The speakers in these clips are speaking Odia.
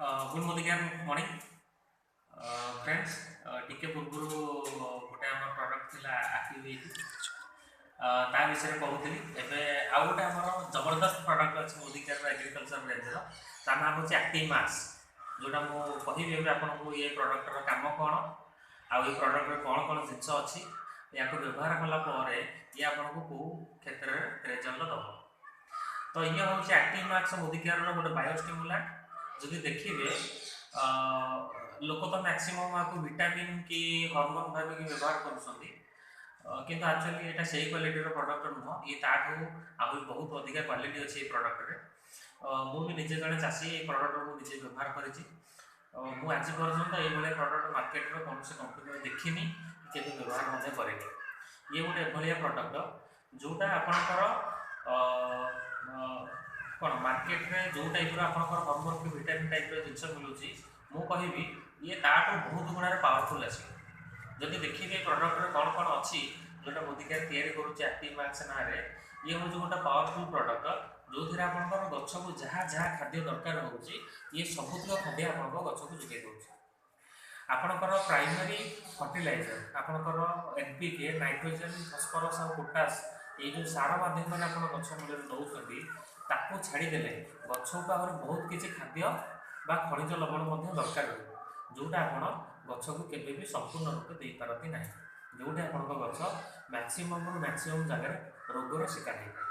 Good morning friends. ଟିକେ ପୂର୍ବରୁ ଗୋଟେ ଆମର ପ୍ରଡ଼କ୍ଟ ଥିଲା ଆକ୍ଟିଭିଟି, ତା ବିଷୟରେ କହୁଥିଲି। ଏବେ ଆଉ ଗୋଟେ ଆମର ଜବରଦସ୍ତ ପ୍ରଡ଼କ୍ଟ ଅଛି ମୋଦିକେୟାରର ଏଗ୍ରିକଲଚର ରେଞ୍ଜର, ତା ନାଁ ହେଉଛି ଆକ୍ଟିଭ ମାକ୍ସ, ଯେଉଁଟା ମୁଁ କହିବି ଏବେ ଆପଣଙ୍କୁ ଏ ପ୍ରଡ଼କ୍ଟର କାମ କ'ଣ ଆଉ ଏ ପ୍ରଡ଼କ୍ଟରେ କ'ଣ କ'ଣ ଜିନିଷ ଅଛି, ୟାକୁ ବ୍ୟବହାର କଲା ପରେ ଇଏ ଆପଣଙ୍କୁ କେଉଁ କ୍ଷେତ୍ରରେ ରେଜଲ୍ଟ ଦେବ। ତ ଇଏ ହେଉଛି ଆକ୍ଟିଭ ମାକ୍ସ ମୋଦିକେୟାରର ଗୋଟେ ବାୟୋଷ୍ଟିମୁଲାଣ୍ଟ। ଯଦି ଦେଖିବେ, ଲୋକ ତ ମ୍ୟାକ୍ସିମମ୍ ଆକୁ ଭିଟାମିନ୍ କି ହରମୋନ୍ ଭାବିକି ବ୍ୟବହାର କରୁଛନ୍ତି, କିନ୍ତୁ ଆକ୍ଚୁଆଲି ଏଇଟା ସେଇ କ୍ୱାଲିଟିର ପ୍ରଡ଼କ୍ଟ ନୁହଁ। ଇଏ ତାଠୁ ଆହୁରି ବହୁତ ଅଧିକା କ୍ୱାଲିଟି ଅଛି ଏଇ ପ୍ରଡ଼କ୍ଟରେ। ମୁଁ ବି ନିଜେ ଜଣେ ଚାଷୀ, ଏଇ ପ୍ରଡ଼କ୍ଟ ମୁଁ ନିଜେ ବ୍ୟବହାର କରିଛି। ମୁଁ ଆଜି ପର୍ଯ୍ୟନ୍ତ ଏଇଭଳିଆ ପ୍ରଡ଼କ୍ଟ ମାର୍କେଟର କୌଣସି କମ୍ପାନୀର ଦେଖିନି, କେବେ ବ୍ୟବହାର ମଧ୍ୟ କରିନି। ଇଏ ଗୋଟେ ଏଭଳିଆ ପ୍ରଡ଼କ୍ଟ ଯେଉଁଟା ଆପଣଙ୍କର କ'ଣ ମାର୍କେଟରେ ଯେଉଁ ଟାଇପ୍ର ଆପଣଙ୍କର ହରମୋନ୍ କି ଭିଟାମିନ୍ ଟାଇପ୍ର ଜିନିଷ ମିଳୁଛି, ମୁଁ କହିବି ଇଏ ତାଠୁ ବହୁତ ଗୁଣାରେ ପାୱାରଫୁଲ୍ ଆସିବ। ଯଦି ଦେଖିବେ ଏ ପ୍ରଡ଼କ୍ଟରେ କ'ଣ କ'ଣ ଅଛି, ଯେଉଁଟା ମୋଦିକେୟାର ତିଆରି କରୁଛି ଆକ୍ଟିଭ ମାକ୍ସ ନାଁରେ, ଇଏ ହେଉଛି ଗୋଟେ ପାୱାରଫୁଲ୍ ପ୍ରଡ଼କ୍ଟ ଯେଉଁଥିରେ ଆପଣଙ୍କର ଗଛକୁ ଯାହା ଯାହା ଖାଦ୍ୟ ଦରକାର ହେଉଛି, ଇଏ ସବୁତିକ ଖାଦ୍ୟ ଆପଣଙ୍କ ଗଛକୁ ଯୋଗାଇ ଦେଉଛି। ଆପଣଙ୍କର ପ୍ରାଇମେରୀ ଫର୍ଟିଲାଇଜର, ଆପଣଙ୍କର N P K, nitrogen, phosphorus ଆଉ ପୋଟାସ୍, ଏଇ ଯେଉଁ ସାର ମାଧ୍ୟମରେ ଆପଣ ଗଛ ମୂଳରେ ଦେଉଛନ୍ତି, ତାକୁ ଛାଡ଼ିଦେଲେ ଗଛକୁ ଆହୁରି ବହୁତ କିଛି ଖାଦ୍ୟ ବା ଖଣିଜ ଲବଣ ମଧ୍ୟ ଦରକାର ହୁଏ, ଯେଉଁଟା ଆପଣ ଗଛକୁ କେବେ ବି ସମ୍ପୂର୍ଣ୍ଣ ରୂପେ ଦେଇପାରନ୍ତି ନାହିଁ, ଯେଉଁଠି ଆପଣଙ୍କ ଗଛ ମ୍ୟାକ୍ସିମମ୍ରୁ ମ୍ୟାକ୍ସିମମ୍ ଜାଗାରେ ରୋଗର ଶିକାର ହେଇଥାଏ।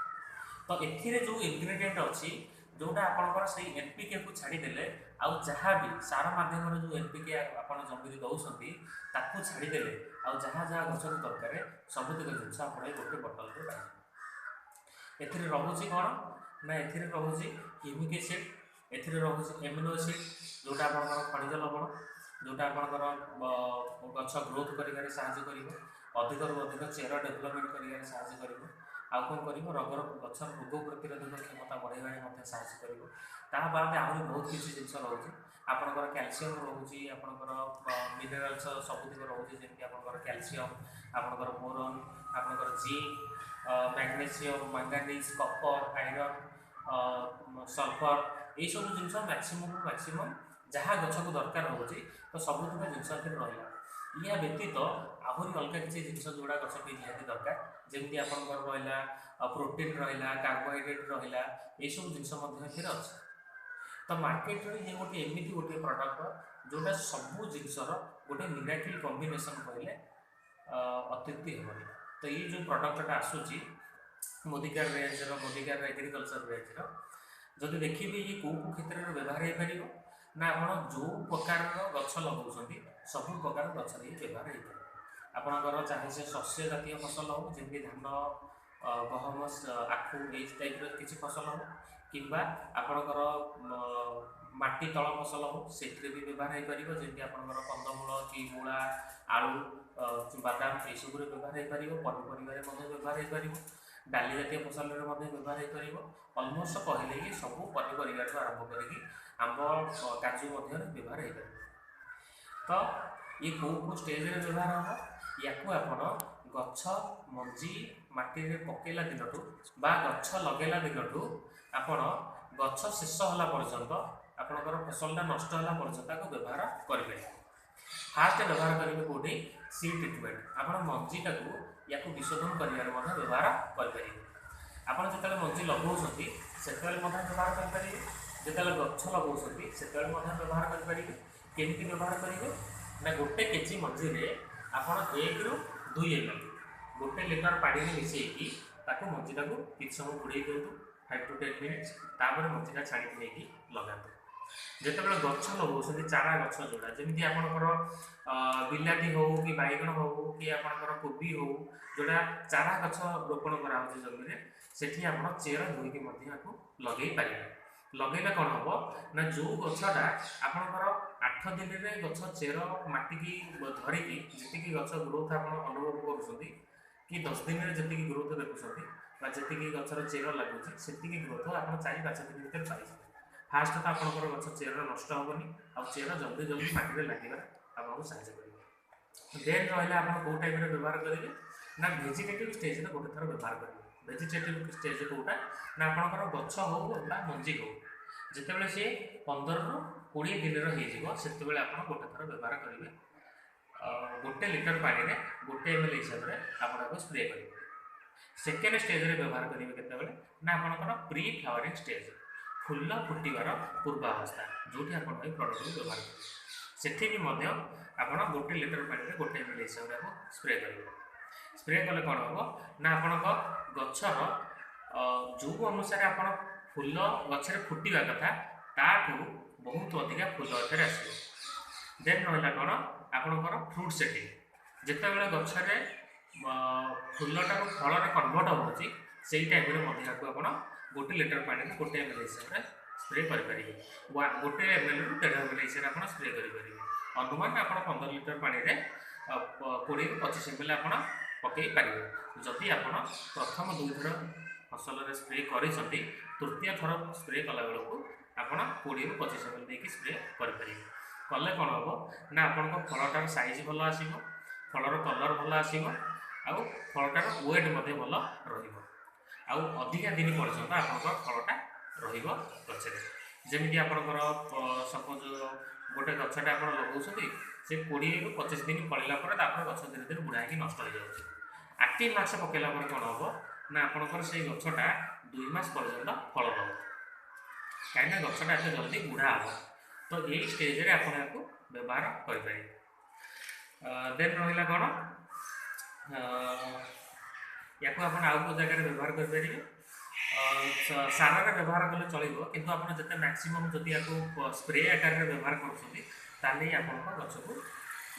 ତ ଏଥିରେ ଯେଉଁ ଇନଗ୍ରିଡ଼ିଏଣ୍ଟ ଅଛି, ଯେଉଁଟା ଆପଣଙ୍କର ସେଇ ଏନ୍ ପି କେକୁ ଛାଡ଼ିଦେଲେ ଆଉ ଯାହା ବି ସାର ମାଧ୍ୟମରେ ଯେଉଁ ଏନ୍ ପି କେ ଆପଣ ଜମିରେ ଦେଉଛନ୍ତି, ତାକୁ ଛାଡ଼ିଦେଲେ ଆଉ ଯାହା ଯାହା ଗଛକୁ ଦରକାର, ସବୁତିକ ଜିନିଷ ଆପଣ ଏଇ ଗୋଟେ ବୋଟଲରେ ପାଇଯିବେ। ଏଥିରେ ରହୁଛି କ'ଣ ନା ଏଥିରେ ରହୁଛି ହ୍ୟୁମିକ୍ ଏସିଡ୍, ଏଥିରେ ରହୁଛି ଏମିନୋ ଏସିଡ୍, ଯେଉଁଟା ଆପଣଙ୍କର ଖଣିଜ ଲବଣ, ଯେଉଁଟା ଆପଣଙ୍କର ଗଛ ଗ୍ରୋଥ୍ କରିବାରେ ସାହାଯ୍ୟ କରିବ, ଅଧିକରୁ ଅଧିକ ଚେର ଡେଭଲପମେଣ୍ଟ କରିବାରେ ସାହାଯ୍ୟ କରିବ। ଆଉ କ'ଣ କରିବ? ରୋଗର ଗଛର ରୋଗ ପ୍ରତିରୋଧକ କ୍ଷମତା ବଢ଼ାଇବାରେ ମଧ୍ୟ ସାହାଯ୍ୟ କରିବ। ତା ବାଦ ଆହୁରି ବହୁତ କିଛି ଜିନିଷ ରହୁଛି। ଆପଣଙ୍କର କ୍ୟାଲସିୟମ୍ ରହୁଛି, ଆପଣଙ୍କର ମିନେରାଲ୍ସ ସବୁତିକ ରହୁଛି, ଯେମିତି ଆପଣଙ୍କର କ୍ୟାଲସିୟମ୍, ଆପଣଙ୍କର ବୋରନ୍, ଆପଣଙ୍କର zinc, magnesium, manganese, copper, iron, sulphur, ଏଇସବୁ ଜିନିଷ ମ୍ୟାକ୍ସିମମ୍ ମ୍ୟାକ୍ସିମମ୍ ଯାହା ଗଛକୁ ଦରକାର ହେଉଛି, ତ ସବୁତିକ ଜିନିଷ ଏଥିରେ ରହିଲା। ୟା ବ୍ୟତୀତ ଆହୁରି ଅଲଗା କିଛି ଜିନିଷ ଯେଉଁଟା ଗଛ ପାଇଁ ନିହାତି ଦରକାର, ଯେମିତି ଆପଣଙ୍କର ରହିଲା ପ୍ରୋଟିନ୍ ରହିଲା, କାର୍ବୋହାଇଡ୍ରେଟ୍ ରହିଲା, ଏଇସବୁ ଜିନିଷ ମଧ୍ୟ ଏଥିରେ ଅଛି। ତ ମାର୍କେଟରେ ଇଏ ଗୋଟେ ଏମିତି ଗୋଟିଏ ପ୍ରଡ଼କ୍ଟ ଯେଉଁଟା ସବୁ ଜିନିଷର ଗୋଟେ ମିରାକିଲ୍ କମ୍ବିନେସନ୍ କହିଲେ ଅତ୍ୟୁକ୍ତି ହେବନି। ତ ଏଇ ଯେଉଁ ପ୍ରଡ଼କ୍ଟଟା ଆସୁଛି ମୋଦିକେୟାର ରେଞ୍ଜର, ମୋଦିକେୟାର ଏଗ୍ରିକଲଚର ରେଞ୍ଜର, ଯଦି ଦେଖିବେ ଇଏ କେଉଁ କେଉଁ କ୍ଷେତ୍ରରେ ବ୍ୟବହାର ହେଇପାରିବ ନା ଆପଣ ଯେଉଁ ପ୍ରକାରର ଗଛ ଲଗାଉଛନ୍ତି, ସବୁ ପ୍ରକାର ଗଛରେ ହିଁ ବ୍ୟବହାର ହେଇପାରିବ। ଆପଣଙ୍କର ଚାହେ ସେ ଶସ୍ୟ ଜାତୀୟ ଫସଲ ହଉ, ଯେମିତି ଧାନ, ଗହମ, ଆଖୁ, ଏଇ ଟାଇପ୍ର କିଛି ଫସଲ ହଉ, କିମ୍ବା ଆପଣଙ୍କର ମାଟି ତଳ ଫସଲ ହଉ, ସେଥିରେ ବି ବ୍ୟବହାର ହେଇପାରିବ। ଯେମିତି ଆପଣଙ୍କର କନ୍ଦମୂଳ କି ମୂଳା, ଆଳୁ, ବାଦାମ, ଏଇସବୁରେ ବ୍ୟବହାର ହେଇପାରିବ। ପନିପରିବାରେ ମଧ୍ୟ ବ୍ୟବହାର ହେଇପାରିବ। ଡାଲି ଜାତୀୟ ଫସଲରେ ମଧ୍ୟ ବ୍ୟବହାର ହେଇପାରିବ। ଅଲମୋଷ୍ଟ କହିଲେ କି ସବୁ ପନିପରିବାଠୁ ଆରମ୍ଭ କରିକି ଆମ୍ବ, କାଜୁ ମଧ୍ୟରେ ବ୍ୟବହାର ହେଇପାରିବ। ତ ଇଏ କେଉଁ କେଉଁ ଷ୍ଟେଜରେ ବ୍ୟବହାର ହେବ? ୟାକୁ ଆପଣ ଗଛ ମଞ୍ଜି ମାଟିରେ ପକେଇଲା ଦିନଠୁ ବା ଗଛ ଲଗେଇଲା ଦିନଠୁ ଆପଣ ଗଛ ଶେଷ ହେଲା ପର୍ଯ୍ୟନ୍ତ, ଆପଣଙ୍କର ଫସଲଟା ନଷ୍ଟ ହେଲା ପର୍ଯ୍ୟନ୍ତ ତାକୁ ବ୍ୟବହାର କରିପାରିବେ। ଫାଷ୍ଟ ବ୍ୟବହାର କରିବେ କେଉଁଠି? Seed treatment. ଆପଣ ମଞ୍ଜିଟାକୁ ୟାକୁ ବିଶୋଧନ କରିବାରେ ମଧ୍ୟ ବ୍ୟବହାର କରିପାରିବେ। ଆପଣ ଯେତେବେଳେ ମଞ୍ଜି ଲଗାଉଛନ୍ତି, ସେତେବେଳେ ମଧ୍ୟ ବ୍ୟବହାର କରିପାରିବେ। ଯେତେବେଳେ ଗଛ ଲଗାଉଛନ୍ତି, ସେତେବେଳେ ମଧ୍ୟ ବ୍ୟବହାର କରିପାରିବେ। କେମିତି ବ୍ୟବହାର କରିବେ ନା 1 କେଜି ମଞ୍ଜିରେ ଆପଣ 1ରୁ 2 ଏମ୍ ଏଲ୍ 1 ଲିଟର ପାଣିରେ ମିଶାଇକି ତାକୁ ମଞ୍ଜିଟାକୁ କିଛି ସମୟ ବୁଡ଼େଇ ଦିଅନ୍ତୁ, 5 ଟୁ 10 ମିନିଟ୍ସ। ତାପରେ ମଞ୍ଜିଟା ଛାଣିକି ନେଇକି ଲଗାନ୍ତୁ। ଯେତେବେଳେ ଗଛ ଲଗାଉଛନ୍ତି, ଚାରା ଗଛ ଯେଉଁଟା, ଯେମିତି ଆପଣଙ୍କର ବିଲାତି ହଉ କି ବାଇଗଣ ହଉ କି ଆପଣଙ୍କର କୋବି ହଉ, ଯେଉଁଟା ଚାରା ଗଛ ରୋପଣ କରାହେଉଛି ଜମିରେ, ସେଠି ଆପଣ ଚେର ଧୋଇକି ମଧ୍ୟ ଆକୁ ଲଗେଇ ପାରିବେ। ଲଗେଇଲେ କ'ଣ ହେବ ନା ଯେଉଁ ଗଛଟା ଆପଣଙ୍କର 8 ଦିନରେ ଗଛ ଚେର ମାଟିକି ଧରିକି ଯେତିକି ଗଛ ଗ୍ରୋଥ୍ ଆପଣ ଅନୁଭବ କରୁଛନ୍ତି, କି 10 ଦିନରେ ଯେତିକି ଗ୍ରୋଥ୍ ଦେଖୁଛନ୍ତି ବା ଯେତିକି ଗଛର ଚେର ଲାଗୁଛି, ସେତିକି ଗ୍ରୋଥ୍ ଆପଣ 4-5 ଦିନ ଭିତରେ ପାଇଯିବେ। ଫାଷ୍ଟ ତ ଆପଣଙ୍କର ଗଛ ଚେର ନଷ୍ଟ ହେବନି ଆଉ ଚେର ଜଲ୍ଦି ଜଲ୍ଦି ମାଟିରେ ଲାଗିବାରେ ଆପଣଙ୍କୁ ସାହାଯ୍ୟ କରିବ। ଦେନ୍ ରହିଲା ଆପଣ କେଉଁ ଟାଇମ୍ରେ ବ୍ୟବହାର କରିବେ ନା ଭେଜିଟେଟିଭ୍ ଷ୍ଟେଜ୍ରେ ଗୋଟେ ଥର ବ୍ୟବହାର କରିବେ। ଭେଜିଟେଟିଭ୍ ଷ୍ଟେଜ୍ କେଉଁଟା ନା ଆପଣଙ୍କର ଗଛ ହଉ ବା ମଞ୍ଜି ହଉ, ଯେତେବେଳେ ସିଏ 15ରୁ 20 ଦିନର ହେଇଯିବ, ସେତେବେଳେ ଆପଣ ଗୋଟେ ଥର ବ୍ୟବହାର କରିବେ। 1 ଲିଟର ପାଣିରେ 1 ଏମ୍ ଏଲ୍ ହିସାବରେ ଆପଣ ଏହାକୁ ସ୍ପ୍ରେ କରିବେ। ସେକେଣ୍ଡ ଷ୍ଟେଜ୍ରେ ବ୍ୟବହାର କରିବେ କେତେବେଳେ ନା ଆପଣଙ୍କର ପ୍ରି ଫ୍ଲାୱାରିଂ ଷ୍ଟେଜ୍, ଫୁଲ ଫୁଟିବାର ପୂର୍ବାବସ୍ଥା, ଯେଉଁଠି ଆପଣ ଏଇ ପ୍ରଡ଼କ୍ଟକୁ ବ୍ୟବହାର କରିବେ। ସେଠି ବି ମଧ୍ୟ ଆପଣ 1 ଲିଟର ପାଣିରେ 1 ଏମ୍ ଏଲ୍ ହିସାବରେ ଏହାକୁ ସ୍ପ୍ରେ କରିବେ। ସ୍ପ୍ରେ କଲେ କ'ଣ ହେବ ନା ଆପଣଙ୍କ ଗଛର ଯେଉଁ ଅନୁସାରେ ଆପଣ ଫୁଲ ଗଛରେ ଫୁଟିବା କଥା, ତାଠୁ ବହୁତ ଅଧିକା ଫୁଲ ଏଥିରେ ଆସିବ। ଦେନ୍ ରହିଲା କ'ଣ ଆପଣଙ୍କର ଫ୍ରୁଟ୍ ସେଟିଂ। ଯେତେବେଳେ ଗଛରେ ଫୁଲଟାକୁ ଫଳରେ କନଭର୍ଟ ହେଉଛି, ସେଇ ଟାଇମ୍ରେ ମଧ୍ୟ ଏହାକୁ ଆପଣ 1 ଲିଟର ପାଣିରେ 1 ଏମ୍ ଏଲ୍ ହିସାବରେ ସ୍ପ୍ରେ କରିପାରିବେ। 1 ଏମ୍ ଏଲ୍ରୁ 1.5 ଏମ୍ ଏଲ୍ ହିସାବରେ ଆପଣ ସ୍ପ୍ରେ କରିପାରିବେ। ଅନୁମାନ ଆପଣ 15 ଲିଟର ପାଣିରେ 20ରୁ 25 ଏମ୍ ଏଲ୍ ଆପଣ ପକାଇ ପାରିବେ। ଯଦି ଆପଣ ପ୍ରଥମ ଦୁଇଥର ଫସଲରେ ସ୍ପ୍ରେ କରିଛନ୍ତି, ତୃତୀୟ ଥର ସ୍ପ୍ରେ କଲାବେଳକୁ ଆପଣ 20ରୁ 25 ଏମ୍ ଏଲ୍ ଦେଇକି ସ୍ପ୍ରେ କରିପାରିବେ। କଲେ କ'ଣ ହେବ ନା ଆପଣଙ୍କ ଫଳଟାର ସାଇଜ୍ ଭଲ ଆସିବ, ଫଳର କଲର୍ ଭଲ ଆସିବ ଆଉ ଫଳଟାର ୱେଟ୍ ମଧ୍ୟ ଭଲ ରହିବ ଆଉ ଅଧିକା ଦିନ ପର୍ଯ୍ୟନ୍ତ ଆପଣଙ୍କ ଫଳଟା ରହିବ ଗଛରେ। ଯେମିତି ଆପଣଙ୍କର ସପୋଜ୍ ଗୋଟେ ଗଛଟା ଆପଣ ଲଗାଉଛନ୍ତି, ସେ 20ରୁ 25 ଦିନ ଫଳିଲା ପରେ ତାପରେ ଗଛ ଧୀରେ ଧୀରେ ବୁଢ଼ା ହେଇକି ନଷ୍ଟ ହେଇଯାଉଛି। ଆକ୍ଟିଭ୍ ମାକ୍ସ ପକାଇଲା ପରେ କ'ଣ ହେବ ନା ଆପଣଙ୍କର ସେଇ ଗଛଟା 2 ମାସ ପର୍ଯ୍ୟନ୍ତ ଫଳ ଦେବ, କାହିଁକିନା ଗଛଟା ଏତେ ଜଲ୍ଦି ବୁଢ଼ା ହେବ। ତ ଏଇ ଷ୍ଟେଜ୍ରେ ଆପଣ ଏହାକୁ ବ୍ୟବହାର କରିପାରିବେ। ଦେନ୍ ରହିଲା କ'ଣ, ୟାକୁ ଆପଣ ଆଉ କେଉଁ ଜାଗାରେ ବ୍ୟବହାର କରିପାରିବେ? ସାରରେ ବ୍ୟବହାର କଲେ ଚଳିବ, କିନ୍ତୁ ଆପଣ ଯେତେ ମ୍ୟାକ୍ସିମମ୍ ଯଦି ୟାକୁ ସ୍ପ୍ରେ ଆକାରରେ ବ୍ୟବହାର କରୁଛନ୍ତି, ତାହେଲେ ହିଁ ଆପଣଙ୍କ ଗଛକୁ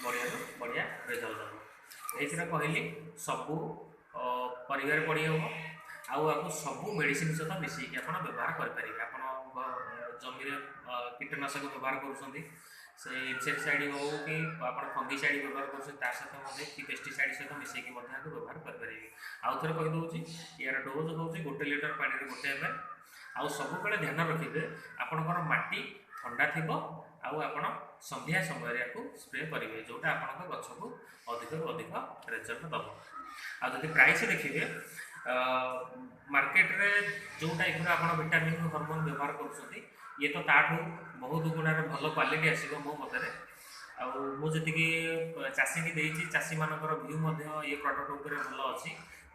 ବଢ଼ିଆରୁ ବଢ଼ିଆ ରେଜଲ୍ଟ ଦେବ। ଏଇଥିରେ କହିଲି, ସବୁ ପରିବାରେ ପଡ଼ି ହେବ ଆଉ ୟାକୁ ସବୁ ମେଡ଼ିସିନ ସହିତ ମିଶେଇକି ଆପଣ ବ୍ୟବହାର କରିପାରିବେ। ଆପଣ ଜମିରେ କୀଟନାଶକ ବ୍ୟବହାର କରୁଛନ୍ତି, ସେ ଇନସେକ୍ଟିସାଇଡ଼ ହେଉ କି ଆପଣ ଫଙ୍ଗିସାଇଡ଼ ବ୍ୟବହାର କରୁଛନ୍ତି, ତା ସହିତ ମଧ୍ୟ କି ପେଷ୍ଟିସାଇଡ଼ ସହିତ ମିଶେଇକି ମଧ୍ୟ ଏହାକୁ ବ୍ୟବହାର କରିପାରିବେ। ଆଉ ଥରେ କହିଦେଉଛି, ୟାର ଡୋଜ୍ ହେଉଛି 1 ଲିଟର ପାଣିରେ 1 ଏମ୍ ଏଲ୍। ଆଉ ସବୁବେଳେ ଧ୍ୟାନ ରଖିବେ, ଆପଣଙ୍କର ମାଟି ଥଣ୍ଡା ଥିବ ଆଉ ଆପଣ ସନ୍ଧ୍ୟା ସମୟରେ ୟାକୁ ସ୍ପ୍ରେ କରିବେ, ଯେଉଁଟା ଆପଣଙ୍କ ଗଛକୁ ଅଧିକରୁ ଅଧିକ ରେଜଲ୍ଟ ଦେବ। ଆଉ ଯଦି ପ୍ରାଇସ୍ ଦେଖିବେ, ମାର୍କେଟରେ ଯେଉଁ ଟାଇପ୍ର ଆପଣ ଭିଟାମିନ୍ ହରମୋନ୍ ବ୍ୟବହାର କରୁଛନ୍ତି, ଇଏ ତ ତାଠୁ ବହୁତ ଗୁଣରେ ଭଲ କ୍ୱାଲିଟି ଆସିବ ମୋ ମତରେ। ଆଉ ମୁଁ ଯେତିକି ଚାଷୀକି ଦେଇଛି, ଚାଷୀମାନଙ୍କର ଭ୍ୟୁ ମଧ୍ୟ ଏ ପ୍ରଡ଼କ୍ଟ ଉପରେ ଭଲ ଅଛି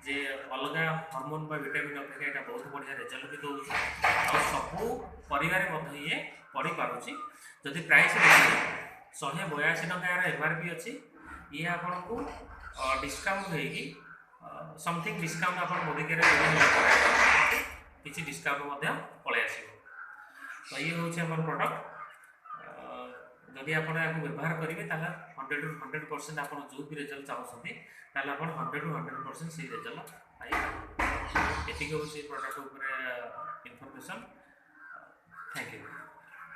ଯେ ଅଲଗା ହରମୋନ୍ ବା ଭିଟାମିନ୍ ଅପେକ୍ଷା ଏଇଟା ବହୁତ ବଢ଼ିଆ ରେଜଲ୍ଟ ବି ଦେଉଛି ଆଉ ସବୁ ପରିବାରେ ମଧ୍ୟ ଇଏ ପଡ଼ିପାରୁଛି। ଯଦି ପ୍ରାଇସ୍ ଦେଖିବେ, 182 ଟଙ୍କା ଏହାର ଏମ୍ ଆର୍ ପି ଅଛି। ଇଏ ଆପଣଙ୍କୁ ଡିସକାଉଣ୍ଟ ହେଇକି, ସମଥିଙ୍ଗ ଡିସକାଉଣ୍ଟ ଆପଣ ମୋଦିକେୟାରରେ ହେଲା ପରେ ଆପଣଙ୍କୁ କିଛି ଡିସକାଉଣ୍ଟ ମଧ୍ୟ ପଳେଇ ଆସିବ। ତ ଇଏ ହେଉଛି ଆମର ପ୍ରଡ଼କ୍ଟ। ଯଦି ଆପଣ ଏହାକୁ ବ୍ୟବହାର କରିବେ, ତାହେଲେ 100ରୁ 100% ଆପଣ ଯେଉଁ ବି ରେଜଲ୍ଟ ଚାହୁଁଛନ୍ତି, ତାହେଲେ ଆପଣ 100ରୁ 100% ସେଇ ରେଜଲ୍ଟ ପାଇପାରିବେ। ଏତିକି ହେଉଛି ପ୍ରଡ଼କ୍ଟ ଉପରେ ଇନଫର୍ମେସନ୍। Thank you.